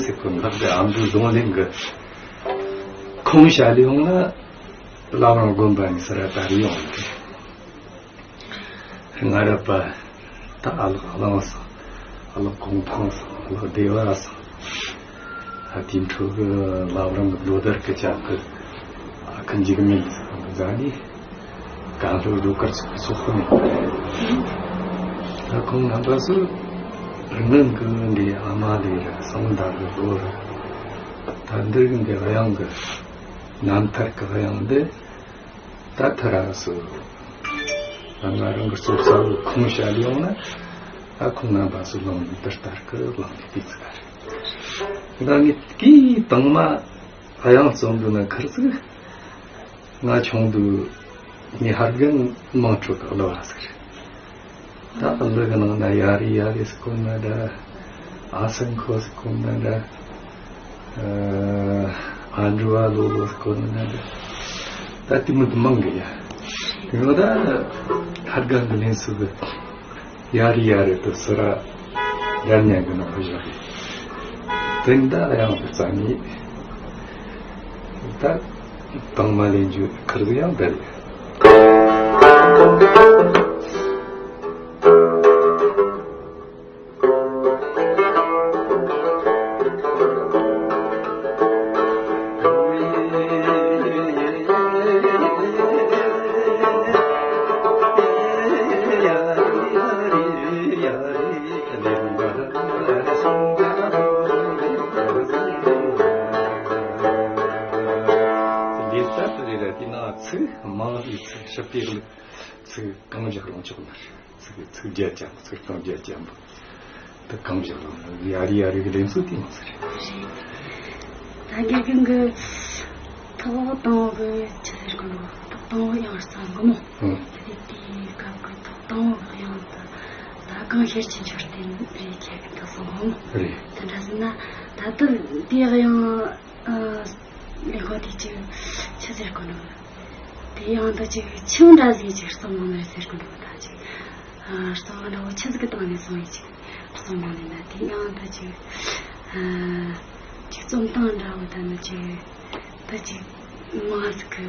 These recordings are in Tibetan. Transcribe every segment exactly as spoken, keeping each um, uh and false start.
དེ་ཁོ་ནག་གི་ཨ་མདོ་རྫོང་གླིང་གི་ཁོངས་བཤད་ལས་ཡོང་ན་བླ་བྲང་དགོན་པ་ནས་སར་དར་ཡོང་གི། ང་ར་པ་ད་ཨ་ལགས་གླང་སོང་། ཨ་ལགས་གུང་ཐང་སོང་། ཨ་ལགས་སྡེ་བ་སོང་། ཨ་དེའི་འཕྲོ་གི་བླ་བྲང་གི་ལོ་དར་གི་ཅག་གི་ཨ་ཁུ་འཇིགས་མེད་སོང་། རྫ་ནི་གང་ལྷོ་རུ་དཀར་ཚོགས་ཚོགས་ཁོ་ནས། ད་ཁོང་རྣམ་པ་ཚོ་སྔོན་གི་འདི་ཨ་མ་ལས་ར་སོང་ད་གི་ལོ་ར། ད་འདིར་གི་འདི་གཡང་གི་རྣམ་ཐར་གི་གཡང་འདི། ད་ཐ་ར་སུ། ང་རང་གི་སོ་སོ་ཁུངས་བཤད་ཡོང་ན། ཨ་ཁུངས་རྣམ་པ་སུ་ལོང་ནི་ཏར་ཏར་ཀི་ལོང་ནི་ཏི་ཙི་ཀ་རེད། ད་ངས་ཀི་དང་མ་གཡང་རྩོམ་འདུག་ན་ཁར་ཙི། ང་ཆུང་དུས་ངའི་ཧར་གན་མང་ཕྲུག་གི་གླུ་བ་ཟིག་རེད། ད་གླུ་གི་ནང་ན་ཡ་རི་ཡ་རི་ཟེར་གོ་ན་འདྲ། ཨ་སང་ཁོ་ཟེར་གོ་ན་འདྲ། ཨ་འགྲོ་བ་ལོ་ལོ་ཟེར་གོ་ན་འདྲ། ད་དེ་མོ་དེ་མང་གི་ཡ། ཡོད་ད་ཧར་གང་གི་ལེན་སུ་གི་ཡ་རི་ཡ་རི་དུ་སུ་ར་ར་ཉན་གི་ནང་བཞག་གི། དེ་འདྲ་ཡང་རྩ་ནི་ད་དང་མ་ལེན་རྒྱུ་ཁར་གི་ཡང་བསྡད་ཡོད། འདི་ལྟར་དུ་རེ་རེ་དེ་ན་ཚིག་མང་བའི་ཚིག་ཞིབ་པའི་ཚིག་གང་བཞག་རུང་ཆོག་ན། ཚིག་ཚིག་བརྒྱད་ཅན་པོ་ཚིག་རྐང་བརྒྱད་ཅན་པོ་དེ་གང་བཞག་རུང་ཡ་རི་ཡ་རི་གི་ལེན་ཚུལ་དེ་མ་ཚོད་རེད། ད་དགེ་རྒན་གྱི་ཐོག་དང་པོ་གི་ཆི་ཟེར་གོ་ནོ། ཐོག་དང་པོ་ཡང་རྩ་གོ་མོ། ཨང་། དེ་དེའི་སྐབས་ཀྱི་ཐོག་དང་པོ་གི་ཡང་དུ་ད་གང་ཤེར་ཆེན་མཆོད་རྟེན་རེད་ཁྱེད་ཀྱི་ཐོག་སོང་གོ་མོ། རེད། དེ་འདྲ་ཟེར་ན་ད་དུ་དེ་ཡང་ལས་ཁོ་དེ་ཅི་ཆི་ཟེར་གོ་ནོ། དེ་ཡང་ད་ཅིག་ཆང་འདྲ་ཟིག་ཅིག་གསུང་མང་ནས་ཟེར་གི་འདུག་ད་ཅིག་གསུང་འདྲ་བོ་ཆི་ཟིག་གི་སྟེང་ནས་གསུང་ཡིན་ཅིག་གསུང་མང་ནས་ན་དེ་ཡང་ད་ཅིག་ཅིག་རྩོམ་སྟངས་འདྲ་བོ་ད་ནི་ཅིག་ད་ཅིག་མང་ཟིག་གི་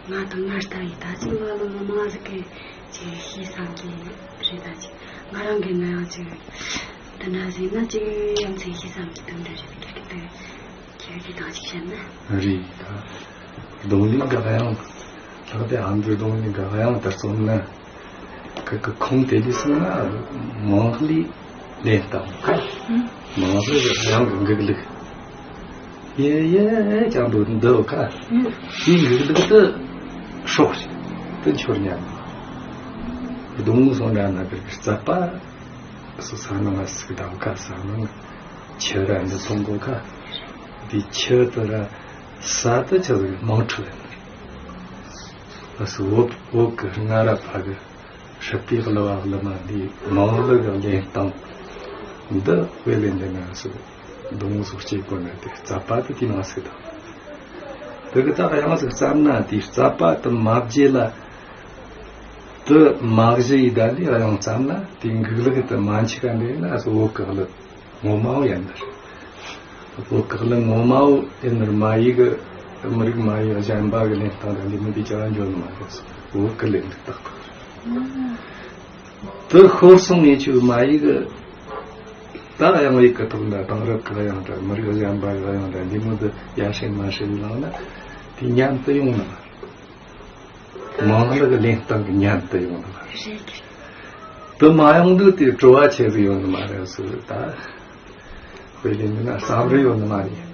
ང་དང་ངར་ལྟ་ཡི་ད་ཅིག་ང་ལ་མ་མང་ཟིག་གི་ཅིག་ཤེས་བསམ་གི་རེད། ད་ཅིག་ང་རང་གི་ན་ཡང་ཅིག་དེ་འདྲ་ཟིག་ན་ཅིག་ཡ་མཚན་ཤེས་བསམ་གི་དེ་འདྲ་རེད། ཀྱི་ཀྱི་དང་ཅིག་བཤད་ན། རེད་ད། རྡུང་ལེན་གི་དབྱངས། ལྷག་པའི་ཨ་མདོའི་རྡུང་ལེན་གི་དབྱངས་དེ་རྩོམ་ན། ཁི་ཁི་ཁུངས་དེ་ལས་སོང་ན་མང་ལས་ལེན་སྟངས་ཁ། མང་ལས་ཀྱི་དབྱངས་གི་འགུག་ལུགས། ཡེ་ཡེ་ཀྱང་འདུག་འདུག་ཁ། དེའི་འགུག་ལུགས་དེ་སྲོག་ཞིག་དེ་འཆོར་ཉན། རྡུང་སོང་འདྲ་ན་གི་རྩད་པ། སུ་ས་ནང་ང་སུ་གདམ་ཁ་ས་ནང་ཆུ་ར་འདི་སོང་གོ་ཁ། འདི་ཆུ་དེ་ར་ས་དེ་ཆུ་ཟིག་མང་ཁྲི་ལ་ཡོད། སུ་འོབ་འོབ་གི་སྔ་ར་ཕ་གི་ཧྲི་པི་གླུ་བ་གླུ་མ་འདི་མང་གླུ་གི་ལེན་སྟངས་འདི་དཔེ་ལེན་འདི་ན་སུ་རྡུང་སུ་སྐྱེ་གོ་ན་དེ་རྩད་པ་དེ་དེ་ནང་སུ་དང་། དེ་གི་ད་གཡང་སུ་བརྩམས་ན་དེ་རྩད་པ་དེ་མ་བརྗེད་ལ། དེ་མ་གཞི་ཡི་ད་ལི་གཡང་བརྩམས་ན་དེ་འགུག་ལུགས་དེ་མ་འཆི་ག་འདི་ན་སུ་བོད་གི་གླུ་ངོ་མ་བོ་ཡིན་ནི་རེད། བོད་གི་གླུ་ངོ་མ་བོ་ཡིན་ནི་རེད། མ་ཡིག་གི་མི་རིགས་མ་ཡིག་གཞན་པ་གི་ལེན་སྟངས་དང་འདི་མི་འདི་ཅང་འཇོན་མ་རེད། བོད་གི་ལེན་ཏག་ཏག་རེད། དེ་ཤོར་སོང་ངེ་ཆུ་མ་ཡིག་གི་ད་གཡང་ཡིག་གི་ཐོག་ན་དེང་རབས་གི་གཡང་དང་མི་རིགས་གཞན་པ་གི་གཡང་དང་འདི་མི་འདི་ཡར་ཧྲེང་མར་ཧྲེང་ལངས་ན་དེ་མཉམ་དུ་ཡོང་ནི་མ་རེད། མང་ལ་གི་ལེན་སྟངས་ཀྱི་མཉམ་དུ་ཡོང་བ་རེད། རེད། དུ་མ་ཡོང་དུས་དེ་བྲོ་བ་ཆེ་ཟིག་ཡོང་ནི་མ་རེད་ཟེར། ད་དཔེ་ལེན་ན་བསམ་རེ་ཡོང་ནི་མ་རེད།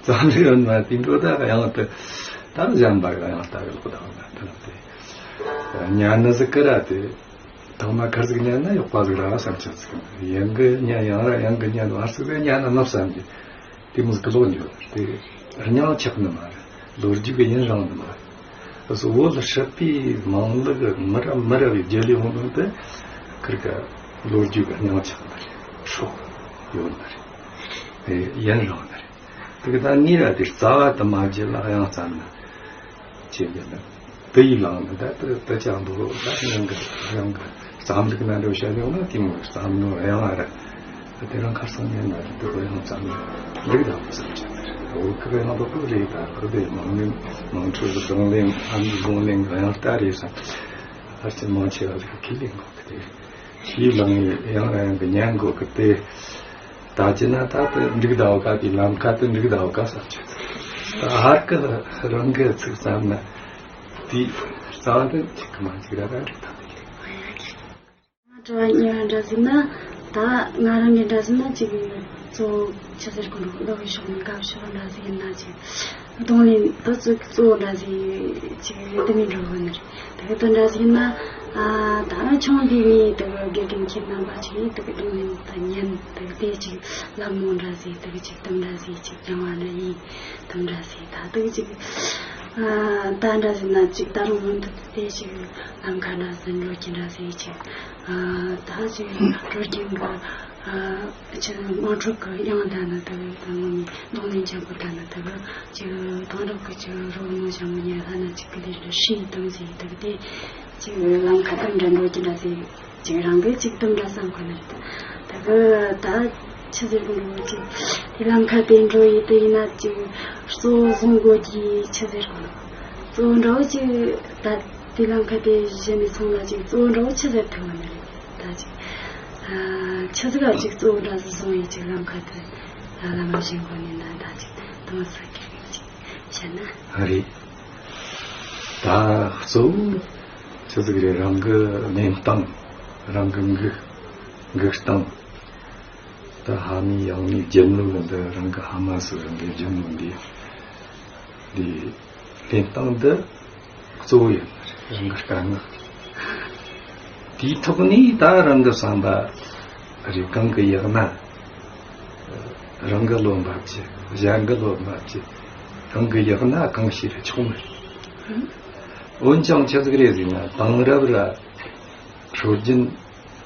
བསམ་རེ་ཡོང་ནི་མ་རེད། དེ་འགྲོ་ད་གཡང་དུ་ད་གཞན་པ་གི་གཡང་ལྟ་གི་ལོག་ད་ང་ད་དེ་ཉན་ནི་ཟིག་གི་ར་དེ་ཐང་མ་ཁར་ཟིག་ཉན་ན་ཡག་པ་ཟིག་ར་བསམ་ཆགས་ཟིག་ཡང་གི་ཉན་ཡང་ར་ཡང་གི་ཉན་བར་ཟིག་ཉན་ན་ནོར་བསམ་གི། དེ་མོ་ཟིག་གི་ལོག་འགྱོ་དེ་རྙིང་ཆགས་ནི་མ་རེད། ལོ་རྒྱུས་གི་ཡུན་རིང་ནི་མ་རེད། བོད་ཧྲི་པའི་མང་ལུགས་མི་རབས་མི་རབས་བརྒྱུད་ལས་འོང་དོན་དེ་ཁིར་ག་ལོ་རྒྱུས་གི་རྙིང་ཆགས་ནི་རེད། སྲོག་ཡོད་ནི་རེད། ཡུན་རིང་ནི་རེད། དེ་གི་ད་ངས་ར་དེ་རྩ་བ་དུ་མ་བརྗེད་ལ་གཡང་བརྩམས་ན་ཅེས་བརྗོད་ན། དེ་ཡི་ལང་ནི་ད་དེ་དེ་ཅག་འདུག་ད་ཡང་གི་ཡང་གི་བརྩམས་ལུགས་ན་འདྲ་བཤད་ཡོང་ན་དེ་མོ་བརྩམས་ནོ་ཡང་ཨ་ར་དེ་རང་ཁར་སང་ཉན་ན་དེ་གོ་ཡང་བརྩམས་ནོ། འགྲིག་དང་བསམ་གྱི་འདུག་འོ་ཁ་བའི་ནང་དུ་ཕུག་རེད། ད་ཕུག་དེ་མང་མིན་མང་ཁྲོད་ཀྱི་གདོང་ལེན་ཨ་མའི་གདོང་ལེན་གང་ཡང་ལྟ་རེད་བསམ། ཨ་ཅེ་མང་ཆེ་བ་ཟིག་ཁས་ལེན་དགོས་གི་དེ། ཤེས་ལང་ཡང་ཡང་གི་ཉན་དགོས་གི་དེ། ད་ཅི་ན་ད་དུ་འགྲིག་ད་འོ་ག་དེ་ལམ་ཁ་དུ་འགྲིག་ད་འོ་ག་བསམ་གྱི་འདུག་ད་ཧར་གི་རང་གི་ཚིག་བསམ་ན་དེའི་རྩ་བ་དུ་གཅིག་གི་མ་གཅིག་ར་ར་འགྲིག་ད་འདི་ལས། དྲི་བ་གཉིས་པ་འདྲ་ཟིན་ན། ད་ང་རང་གི་འདྲ་ཟིན་ན་ཅིག་གཙོ་བོ་ཆི་ཟེར་གོ་ནོ་ལོ་བའི་ཕྱོགས་ནས་དགའ་ཕྱོགས་འདྲ་ཟིག་ཡིན་ན་ཅིག་གདོང་ལེན་དུ་ཚོད་གཙོ་བོ་འདྲ་ཟིག་ཅིག་དུ་མི་འགྲོ་གི་ནི་རེད། དེ་གི་དོན་འདྲ་ཟིག་ཡིན་ན། ཨ་ད་ཆུང་དུས་ནས་དུ་དགེ་རྒན་ཁྱེད་རྣམ་པ་ཅིག་ཡིན་དུ་གདོང་ལེན་དུ་ཉན་དུ་དེ་ཅིག་ལམ་མོ་འདྲ་ཟིག་དུ་ཅིག་དུམ་འདྲ་ཟིག་ཅིག་སྦྱང་བ་འདྲ་ཡིན་དུམ་འདྲ་ཟིག་ད་དུ་ཅིག་ད་འདྲ་ཟིན་ན་ཅིག་ད་རུང་མུ་མཐུད་དེ་ཅིག་ལམ་ཁ་འདྲ་ཟིན་འགྲོ་གི་འདྲ་ཟིག་ཅིག་ད་ཅིག་འགྲོ་གི་འགྲོ། ཨ་ཅི་དམངས་ཁྲོད་ཀྱི་དབྱངས་ལྡན་ནི་དེ་གི་དང་ནི་གདོང་ལེན་ཆེན་པོ་ལྡན་ནི་དེ་གི་ཅིག་དེང་རབས་ཀྱི་ཅིག་རོལ་མོ་ཞྭ་མོ་ཉལ་ལྷ་ན་ཅིག་གི་ལས་ལ་ཧྲིལ་དུམ་ཟིག་དེ་གི་དེ་ཅིག་ལམ་ཁ་དུམ་འདྲ་འགྲོ་གི་འདྲ་ཟིག་ཅིག་རང་གི་ཅིག་དུམ་འདྲ་བསམ་གོ་ནི་རེད། དེ་གི་ད་ཆི་ཟེར་གོ་ནོ་ཅིག་དེ་ལམ་ཁ་དེ་འགྲོ་ཡི་དེ་ཡིན་ན་ཅིག་གཙོ་བོ་བཟུང་དགོས་ཀྱི་ཆི་ཟེར་གོ་ནོ་གཙོ་བོ་འདྲ་བོ་ཅིག་ད་དེ་ལམ་ཁ་དེ་གཞི་ནས་སོང་ན་ཅིག་གཙོ་བོ་འདྲ་བོ་ཆི་ཟེར་ཐུབ་བ་ནི་རེད། ད་ཅིག་ཆི་ཟིག་ག་ཅིག་གཙོ་བོ་འདྲ་ཟིག་བཟུང་ཡི་ཅིག་ལམ་ཁ་དེ་ལམ་མ་བཞིན་གོ་ནི་ན་ད་ཅིག་དུང་ཟིག་གི་ཅིག་བཤད་ན། ཨ་རེད། ད་གཙོ་བོ་ཆི་ཟིག་རེད། རང་གི་གནས་སྟངས། རང་གི་འགུག་འགུག་སྟངས། ད་ཕ་མའི་ཡང་མའི་རྒྱུ་ནོར་འདི་རང་གི་ཕ་མ་སུ་རང་གི་རྒྱུ་ནོར་འདི་འདི་གནས་སྟངས་འདི་གཙོ་བོ་ཡིན་པ་རེད། རང་གི་དཀའ་ངལ། དེའི་ཐོག་ནས་ད་རང་གི་བསམ་པ་རེ་གང་གི་ཡག་ན་རང་གི་བློ་འབབ་ཀྱི། གཞན་གི་བློ་འབབ་ཀྱི། རང་གི་ཡག་ན་གང་ཞིག་རེ་ཆོག་མ་རེད། འོན་ཀྱང་ཆི་ཟིག་རེད་ཟེར་ན་དེང་རབས་ར་སྲོལ་རྒྱུན་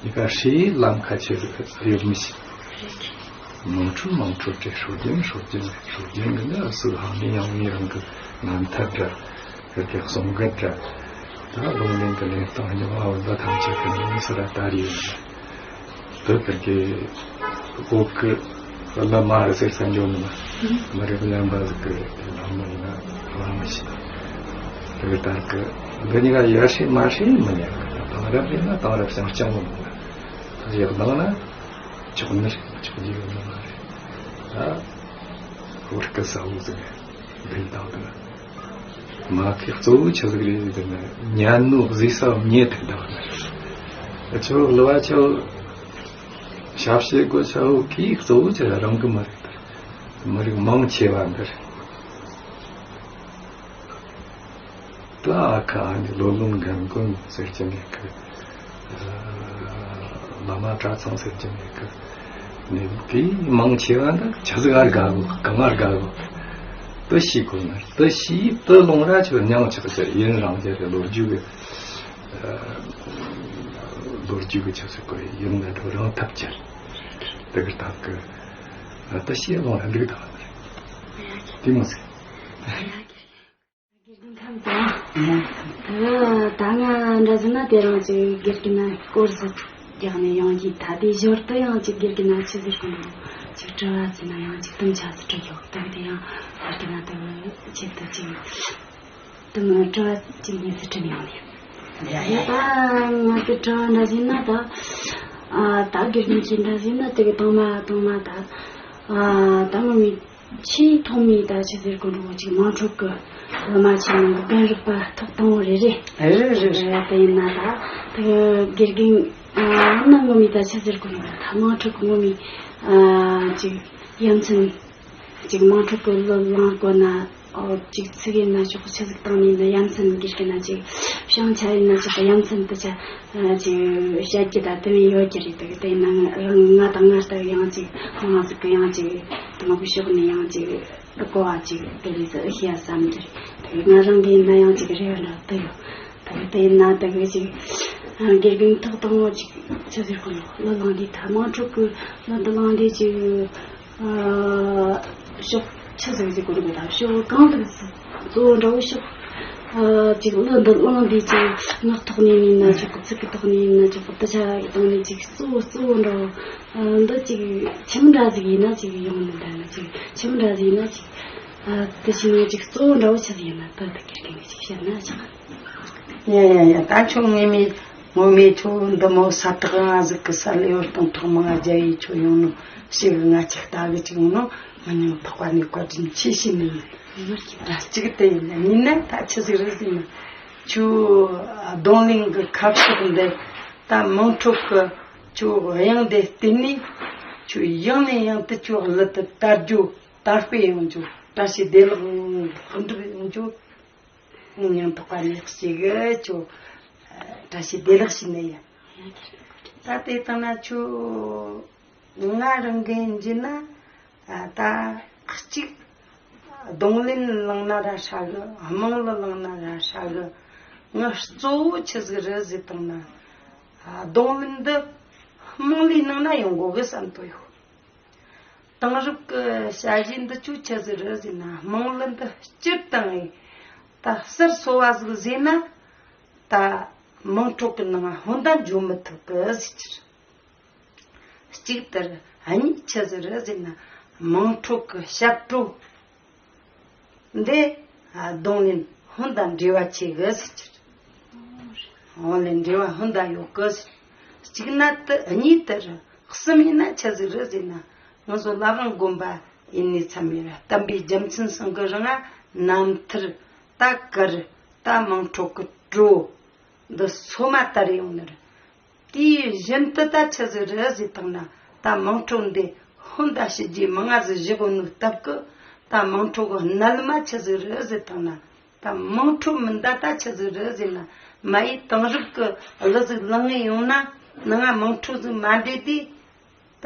ཡི་ག་ཧྲིལ་ལམ་ཁ་ཆེ་ཟིག་ཡོད་མི་ཤེས། དམངས་ཁྲོད་དམངས་ཁྲོད་དེ་སྲོལ་རྒྱུན་སྲོལ་རྒྱུན་རེད། སྲོལ་རྒྱུན་གི་ནི་སུ་ཕ་མའི་ཡང་མའི་རང་གི་རྣམ་ཐར་འདྲ་གི་གི་གསུང་སྐད་འདྲ། ད་གདོང་ལེན་གི་ལེན་སྟངས་རྙིང་བ་བོད་པ་ཐམས་ཅད་གི་ནང་སུ་ར་ད་རེད་ཡོད། དེ་གི་གི་འོག་གི་བླ་མ་རེ་ཟེར་ས་འཇོག་ནི་མ་མི་རིགས་གླེན་པ་ཟིག་གི་དེ་ལ་མི་ཡིན་ན་བླ་མ་ཞིག་དེ་གི་ལྟར་གི་འདི་གཉིས་ཀ་ཡར་ཧྲིལ་མར་ཧྲིལ་མི་ཉན། དེང་རབས་ཡིན་ན་དེང་རབས་ཞང་ཞང་མི་འདུག་ཡག་ནང་ན་ཆོག་ནི་རེད། ཆོག་རྒྱུ་ཡོད་ནི་མ་རེད། ད་བོད་སྐད་གསལ་བོ་ཟིག་འདི་དང་དུ་མ་ཁི་གཙོ་བོ་ཆི་ཟིག་རེད་ཟེར་ན་ཉན་ནོ་ཟིག་ས་ཉེ་ཐུག་ད་བ་ནི་རེད། ཆོ་ལ་བ་ཆོ་ཞབས་ཕྱི་དགོས་ཆོ་གི་གཙོ་བོ་ཆི་རང་གི་མ་རེད། མི་རིགས་མང་ཆེ་བ་འདི་རེད། ད་ཨ་ཁ་ཨ་ནི་ལོ་ལོན་རྒན་རྒོན་ཟེར་གྱི་མེད་གི། བླ་མ་གྲྭ་ཚང་ཟེར་གྱི་མེད་གི། ནི་གི་མང་ཆེ་བ་འདི་ཆི་ཟིག་ཨར་དགའ་གོ་གང་ཨར་དགའ་གོ། དུ་ཤི་གོ་ན་དུ་ཤི་དུ་ལོང་ར་ཆི་མྱང་ཆག་ཆེ་ཡུན་རིང་རྒྱ་གི་ལོ་རྒྱུས་གི། ལོ་རྒྱུས་གི་ཆི་ཟིག་གོ་ཡུན་ན་དུ་རིང་ཐབས་ཆེར་དུ་གི་ཐབས་གི། དུ་ཤི་ལོང་ར་འདུག་ད་དེ་མོ་ཟིག་དགེ་རྒན་ཁམས་བཟང་། ད་ང་འདྲ་ཟིན་ན་དེ་རིང་ཅིག་དགེ་རྒན་ན་སྐོར་ཟིག་རྒྱག་ནས་ཡོང་གི། ད་དེ་ཞོར་དུ་ཡང་ཅིག་དགེ་རྒན་ན་ཆི་ཟིག་གོ་ནོ་ཅིག་དྲི་བ་ཟིན་ན་ཡང་ཅིག་དུམ་ཆ་ཟིག་དྲི་ཡོད། དེ་དེ་ཡང་དགེ་རྒན་ན་དུ་ཆེད་དུ་ཅིག་དུམ་དྲི་བ་ཅིག་གཉིས་ཟིག་དྲི་ཡོང་ནས། ད་ང་གི་དྲི་བ་འདྲ་ཟིན་ན་ད་ཨ་ད་དགེ་རྒན་གྱི་འདྲ་ཟིན་ན་དེ་གི་དང་མ་དང་མ་ད་ཨ་ད་ངོ་མི། ཆེས་ཐོག་མའི་ད་ཆི་ཟེར་གོ་འགྲོ་གོ་ཅིག་དམངས་ཁྲོད་ཀྱི་སློབ་མ་ཆེན་མོ་གི་རྒན་རབས་པ་ཐོག་དང་པོ་རེད་རེད། རེད་རེད་རེད། དེ་ཡིན་ན་ད་དེ་དགེ་རྒན་ཨ་ནི་ངོ་མའི་ད་ཆི་ཟེར་གོ་འགྲོ་གོ་ད་དམངས་ཁྲོད་ཀྱི་ངོ་མའི་ཨ་ཅིག་ཡ་མཚན་ཅིག་དམངས་ཁྲོད་ཀྱི་སློབ་གླེང་དགོས་ན་ཨོ་ཅིག་ཚིག་ཡིན་ན་ཆོག་ཆི་ཟིག་བཏང་ནས་ན་ཡ་མཚན་དགེ་རྒན་ན་ཅིག་བྱང་ཆ་ཡིན་ན་ཆོག་ཡ་མཚན་དུ་ཆ། ཅིག་བཤད་ཀྱི་ད་དེ་བས་ཡོད་ཀྱི་རེད། དེ་དེ་ན་རང་ང་དང་ང་ལྟར་ཡང་ཅིག་མང་ཟིག་གི་ཡང་ཅིག་དང་པོ་ཕྱོགས་ནས་ཡང་ཅིག་གོ་བ་ཅིག་དེ་ལས་ཟིག་ཤེས་བསམ་གྱི་རེད། དེ་ང་རང་གི་ཡིན་ན་ཡང་ཅིག་རེ་བ་འདྲ་དེ་ཡོད། དེ་དེ་ཡིན་ན་དེ་གི་ཅིག་དགེ་རྒན་ཐོག་དང་པོ་ཅིག་ཆི་ཟེར་གོ་ནོ་སློབ་གླེང་དེ་ད་དམངས་ཁྲོད་ཀྱི་སློབ་གླེང་དེ་ཅིག་ཕྱོགས་ཆི་ཟིག་ཟིག་གོ་ནོ་གི་ད་ཕྱོགས་གང་དུ་གཙོ་བོ་འདྲ་བོ་ཕྱོགས། ཨ་ཅིག་གླུ་འདི་བླངས་དུས་ཅིག་ངག་ཐོག་ནས་ཡིན་ན་ཆོག་གི། ཚིག་གི་ཐོག་ནས་ཡིན་ན་ཆོག་གི། དུ་ཆ་གི་སྟེང་ནས་ཅིག་གཙོ་བོ་གཙོ་བོ་འདྲ་བོ། ཨ་འདི་ཅིག་ཆི་མོ་འདྲ་ཟིག་ཡིན་ན་ཅིག་ཡོང་མི་འདྲ་ན། ཅིག་ཆི་མོ་འདྲ་ཟིག་ཡིན་ན་ཅིག་ཨ་དེ་བཞིན་ཅིག་གཙོ་བོ་འདྲ་བོ་ཆི་ཟིག་ཡིན་ན། ད་དེ་གི་སྟེང་ནས་ཅིག་བཤད་ན་ཆོག་ཡ་ཡ་ཡ། ད་ཁྱོད་ངོ་མས་ངོ་མས་ཁྱོད་འདི་མོ་ས་ཐག་རིང་ཟིག་གི་ས་ལེ་བར་སྟོང་ཐོག་མང་ང་རྒྱ་ཡིས་ཁྱོད་ཡོང་ནོ་ཞིག་ང་ཅིག་ལྟ་གི་ཅིག་ཡོང་ནོ། ང་སྙིང་ཐག་པ་ནས་བཀའ་དྲིན་ཆེ་ཞུ་ནི་ཡིན། ཨ་གཅིག་དེ་ཡིན། གཉིས་ན་ད་ཆི་ཟིག་རེད་ཟེར་ན། ཁྱོད་རྡུང་ལེན་གི་ཁ་ཕྱོགས་འདི་ད་དམངས་ཁྲོད་གི་ཁྱོད་དབྱངས་འདི་བསྟན་ནས། ཁྱོད་ཡང་ནས་ཡང་དུ་ཁྱོད་གླུ་དེ་དར་རྒྱུ་དར་སྤེལ་ཡོང་རྒྱུ། བཀྲ་ཤིས་བདེ་ལེགས་ལེགས་འགྲུབ་ཡོང་རྒྱུ། སྙིང་ཐག་པ་ནས་ཞུ་གི། ཁྱོད་བཀྲ་ཤིས་བདེ་ལེགས་ཞུ་ནི་ཡིན། ད་དེ་ལྟ་ན་ཁྱོད་ང་རང་གི་ཡིན་རྒྱུ་ན། ད་གཅིག་རྡུང་ལེན་བླངས་ན་ར་ཧྲ་གི། དམངས་གླུ་བླངས་ན་ར་ཧྲ་གི། ང་གཙོ་བོ་ཆི་ཟིག་རེད་ཟེར་བཏང་ན། རྡུང་ལེན་འདི་དམངས་གླུའི་ནང་ན་ཡོང་དགོས་གི་བསམ་དོ་ཡོད། དེང་རབས་ཀྱི་ཞ་ཡིས་འདི་ཆོ་ཆི་ཟིག་རེད་ཟེར་ན། དམངས་གླུ་འདི་སྤྱིར་བཏང་ངས་ད་གསར་བཟོ་བ་ཟིག་བཟོས་ན། ད་དམངས་ཁྲོད་ཀྱི་ནང་ཧོན་ད་འཇུག་མི་ཐུབ་གི་ཟེར་གྱི་རེད། གཅིག་དེ་རེད། གཉིས་ཆི་ཟིག་རེད་ཟེར་ན། དམངས་ཁྲོད་ཀྱི་ཞབས་བྲོ་འདི་རྡུང་ལེན་ཧོན་ད་འབྲེལ་བ་ཆེ་གི་ཟེར་གྱི་རེད། འོ་ལེ་འབྲེལ་བ་ཧོན་ད་ཡོད་གི་ཟེར། གཅིག་ན་དེ། གཉིས་དེ་རེད། གསུམ་ཡིན་ན་ཆི་ཟིག་རེད་ཟེར་ན། ང་ཚོ་བླ་བྲང་དགོན་པ་ཡིན་ནི་ཚང་མས་ར་བསྟན་པའི་རྒྱལ་མཚན་ཚང་གི་རིང་ང་རྣམ་ཐར། ད་གར། ད་དམངས་ཁྲོད་ཀྱི་བྲོ་འདི་སོ་མ་དར་ཡོང་ནི་རེད། དེའི་བཞིན་དུ་ད་ཆི་ཟིག་རེད་ཟེར་བཏང་ན། ད་དམངས་ཁྲོད་འདི་ཧོན་ད་ཞི་རྒྱས་མང་ང་ཟིག་བཞག་ཡོད་ནོ་སྟབས་ཀྱིས། ད་དམངས་ཁྲོད་ཀྱི་རྣལ་མ་ཆི་ཟིག་རེད་ཟེར་བཏང་ན། ད་དམངས་ཁྲོད་མིན་ད་ད་ཆི་ཟིག་རེད་ཟེར་ན། མ་ཡི་དེང་རབས་ཀྱི་གླུ་ཟིག་བླངས་ངེ་ཡོང་ན། ནང་ང་དམངས་ཁྲོད་ཟིག་མ་འདྲེས་དུས། ད་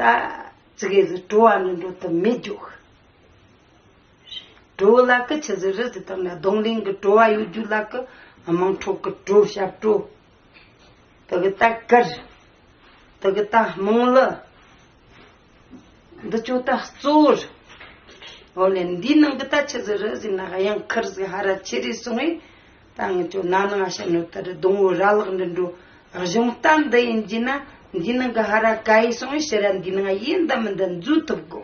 ཙི་གེ་ཟིག་བྲོ་བ་འདྲ་འགྲོ་ཐུབ་མེད་རྒྱུ། བྲོ་ལ་གི་ཆི་ཟིག་རེད་ཟེར་བཏང་ན། རྡུང་ལེན་གི་བྲོ་བ་ཡོད་རྒྱུ་ལ་གི་དམངས་ཁྲོད་གི་བྲོ། ཞབས་བྲོ། དེ་གི་ད་གར། དེ་གི་ད་དམངས་གླུ། འདི་ཆོ་ད་གཙོ་བོ་རེད། འོ་ལེ་འདིའི་ནང་གི་ད་ཆི་ཟིག་རེད་ཟེར་ན། དབྱངས་ཁུར་ཟིག་ཧ་ར་ཆེ་རེ་སོང་ངེ། ད་ང་ཚོ་ན་ནིང་ང་བཤད་ནོ་ལྟར་རྡུང་བོ་ར་ལག་འདྲ་འགྲོ། གཞུང་རྟ་འདི་ཡིན་རྒྱུ་ན་འདིའི་ནང་གི་ཧ་ར་ག་ཡེ་སོང་ངེ། ཕྱིར་ར་འདིའི་ནང་ཡིན་ད་མིན་ད་འཛུལ་ཐུབ་དགོ།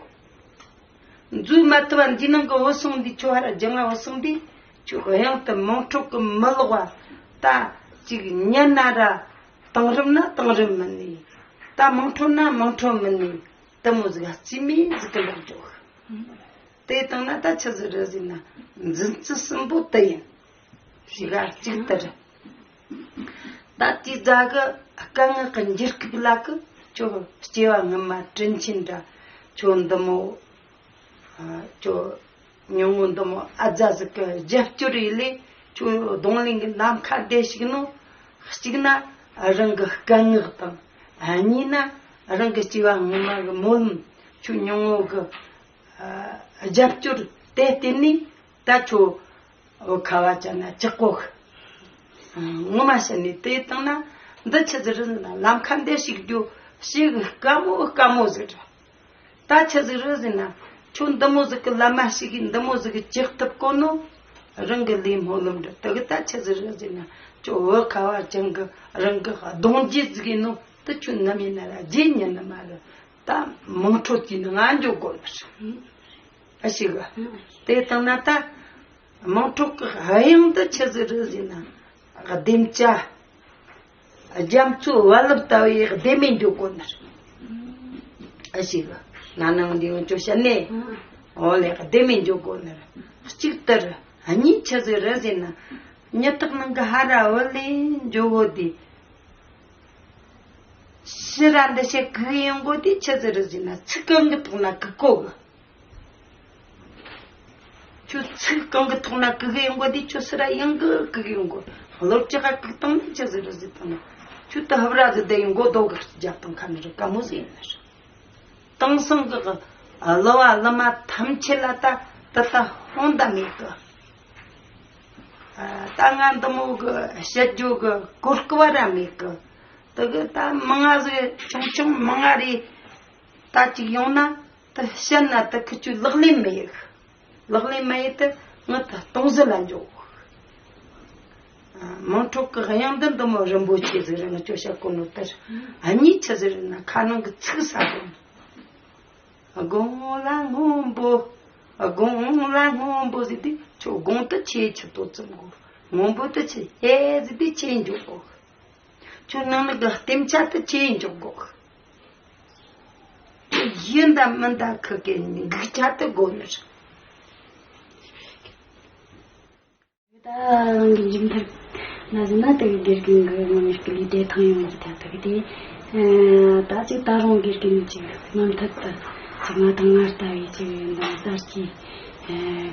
འཛུལ་མ་ཐུབ་པ་འདིའི་ནང་གི་བུད་སོང་དུས། ཁྱོད་ཧ་ར་རྒྱང་ང་བུད་སོང་དུས། ཁྱོད་དབྱངས་དེ་དམངས་ཁྲོད་གི་མི་ལོག་པ། ད་ཅིག་ཉན་ན་ར་དེང་རབས་ན་དེང་རབས་མིན་ནི། ད་དམངས་ཁྲོད་ན་དམངས་ཁྲོད་མིན་ནི། དེ་མོ་ཟིག་རྩིས་མེད་ཟིག་གི་ལོག་འགྲོ། དེ་བཏང་ན་ད་ཆི་ཟིག་རེད་ཟེར་ན། འཛིན་རྩིས་གསུམ་པོ་དེ་ཡིན། ཞེ་ག་གཅིག་དེ་རེད། ད་དེའི་རྗེས་གི་སྐད་ངག་གི་འགྱུར་ཁུག་ལ་གི་ཁྱོད་སྐྱེ་བ་སྔོན་མ་དྲིན་ཆེན་འདྲ། ཁྱོད་འདི་མོ། ཨ། ཁྱོད་ཉུང་ངུ་འདི་མོ་ཨ་ཛ་ཟིག་གི་རྒྱབ་སྐྱོར་ཡིན་ལས། ཁྱོད་རྡུང་ལེན་གི་ལམ་ཁ་བདེ་ཞིག་ནོ། གཅིག་ན་རང་གི་སྐད་ངག་དང་། ཨ། གཉིས་ན་རང་གི་སྐྱེ་བ་སྔོན་མ་གི་སྨོན་ལམ། ཁྱོད་ཉུང་ངུ་གི། ཨ། རྒྱབ་སྐྱོར་དེ་བརྟེན་ནས་ད་ཁྱོད་བོད་ཁ་བ་ཅན་ན་ཅིག་གོ། ངོ་མ་བཤད་ནས་དེ་བཏང་ན། འདི་ཆི་ཟིག་རེད་ཟེར་ན། ལམ་ཁ་འདི་ཞིག་རྒྱུ་ཞེ་གི་དཀའ་མོ་དཀའ་མོ་ཟིག་རེད། ད་ཆི་ཟིག་རེད་ཟེར་ན། ཁྱོད་འདི་མོ་ཟིག་གི་ལམ་མ་ཞིག་གིས་འདི་མོ་ཟིག་གི་ཅིག་ཐུབ་གོ་ནོ། རང་གི་ལས་སྨོན་ལམ་འདྲ། དེ་གི་ད་ཆི་ཟིག་རེད་ཟེར་ན། ཁྱོད་བོད་ཁ་བ་ཅན་གི་རང་གི་གདུང་རྒྱུད་ཟིག་ཡིན་ནོ། དེ་ཁྱོད་ནམ་ཡིན་ན་ར་རྗེས་ཉན་ནི་མ་རེད། ད་དམངས་ཁྲོད་ཀྱི་ནང་ང་འཇོག་དགོས་ནི་རེད། ཨ་ཞིག་ག། དེ་བཏང་ན་ད་དམངས་ཁྲོད་ཀྱི་དབྱངས་འདི་ཆི་ཟིག་རེད་ཟེར་ན། ལྡེམ་ལྕག་རྒྱ་མཚོའི་རྦ་རླབས་ལྟ་བུའི་ལྡེམ་མེ་འཇོག་དགོས་ནི་རེད། ཨ་ཞིག་ག། ན་ནིང་འདི་ཡང་ཅོ་བཤད་ནས། འོ་ལེ་ལྡེམ་མེ་འཇོག་དགོས་ནི་རེད། གཅིག་དེ་རེད། གཉིས་ཆི་ཟིག་རེད་ཟེར་ན། མྱི་ཐག་ནང་གི་ཧ་ར་བུད་ལེ་འཇོག་གོ་དུས། ཕྱིར་ར་འདི་བཤད་གི་ཡོང་གོ་དུས་ཆི་ཟིག་རེད་ཟེར་ན། ཚིག་གང་གི་ཐོག་ན་གི་གོ་གི། ཁྱོད་ཚིག་གང་གི་ཐོག་ན་གི་གི་ཡོང་གོ་དུས། ཁྱོད་ཕྱིར་ར་ཡང་གི་གི་གི་ཡོང་གོ། བློ་ཅི་ག་གི་བཏང་ན་ཆི་ཟིག་རེད་ཟེར་བཏང་ན། ཁྱོད་ད་ཧབ་ར་གི་བསྡད་ཡོང་གོ། རྡོ་གི་རྒྱབ་བཏང་ཁ་ནི་རེད། དཀའ་མོ་ཟིག་ཡིན་ནི་རེད། དེང་སང་གི་གླུ་བ་གླུ་མ་ཐམས་ཅད་ལ་ད་ད་ད་ཧོན་ད་མེད་གི། ཨ། ད་ང་འདི་མོ་གི་བཤད་རྒྱུ་གི་གོ་སྐབས་ར་མེད་གི། དེ་གི་ད་མང་ང་ཟིག་ཆུང་ཆུང་མང་ང་རེ་ད་ཅིག་ཡོང་ན། དེ་བཤད་ན་དེ་ཁི་ཆོས་ལག་ལེན་མི་ཡེད་གི། ལག་ལེན་མ་ཡེད་དེ་ངི་ད་སྟོང་ཟད་ལ་འཇོག་མང་ཁྲོ་གི་དབྱངས་འདི་འདི་མོ་རིན་པོ་ཆེ་ཟིག་རེད། ང་ཅོ་ཤ་གོ་ནོ་ལྟར། ཨ་ནི་ཆི་ཟིག་རེད་ན། ཁ་ནང་གི་ཚིག་ས་དང་། དགུང་ལ་སྔོན་པོ། དགུང་ལ་སྔོན་པོ་ཟེར་དུས་ཁྱོད་དགུང་དུ་ཆེ་ཆི་ཏོ་ཙམ་དགོ། སྔོན་པོ་དུ་ཆེ་ཨེ་ཟེར་དུས་ཆེ་འཇོག་དགོ། ཁྱོད་ནང་ནི་གི་ལྟེམ་ཆ་དུ་ཆེ་འཇོག་དགོ། ཁྱོད་ཡིན་ད་མིན་ད་ཁི་གེ་འགུག་ཆ་དུ་དགོ་ནི་རེད། ད་རང་གི་མཇུག་མཐར་ན་ཟིན་ན། དེ་གི་དགེ་རྒན་གི་ངོ་མ་སྐུ་ལས་བདེ་ཐང་ཡོང་གི་ཐབས་དེ་གི་དེ། ད་ཅིག་ད་རུང་དགེ་རྒན་ཅིག་མུ་མཐུད་དུ་ཅིག་ང་དང་ང་ལྟ་བུའི་ཅིག་འདང་གསར་གྱི་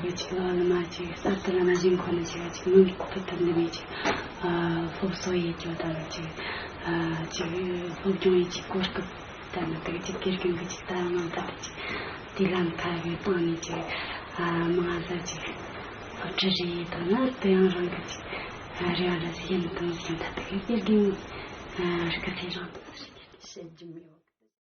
གི་ཅིག་ལ་ལ་མ་ཅིག་གསར་དུ་ལ་མ་བཞིན་ཁོ་ན་ཅིག་ཅིག་མུ་མཐུད་དུ་འདི་མི་ཅིག་སློབ་གསོ་ཡེ་རྒྱུ་དང་ཅིག་ཅིག་སློབ་སྦྱོང་ཡེ་ཅིག་གོ་སྐབས། ད་ནི་དེ་གཅིག་དགེ་རྒན་གྱི་ཅིག་ད་མང་ཐག་ཏུ་ཅིག་དེ་ལམ་ཁ་གི་སྟེང་ནས་ཅིག་མང་ང་ཟ་ཅིག་སློབ་ཁྲིད་རེ་ཡེ་དང་ན། དེ་ཡང་རང་གི་ཅིག་རེ་བ་ལ་ཟིན་དང་ཟིན་ད་དེ་གི་དགེ་རྒན་སྐུ་ཚེ་རིང་དང་ཟེར་བཤད་རྒྱུ་མེད།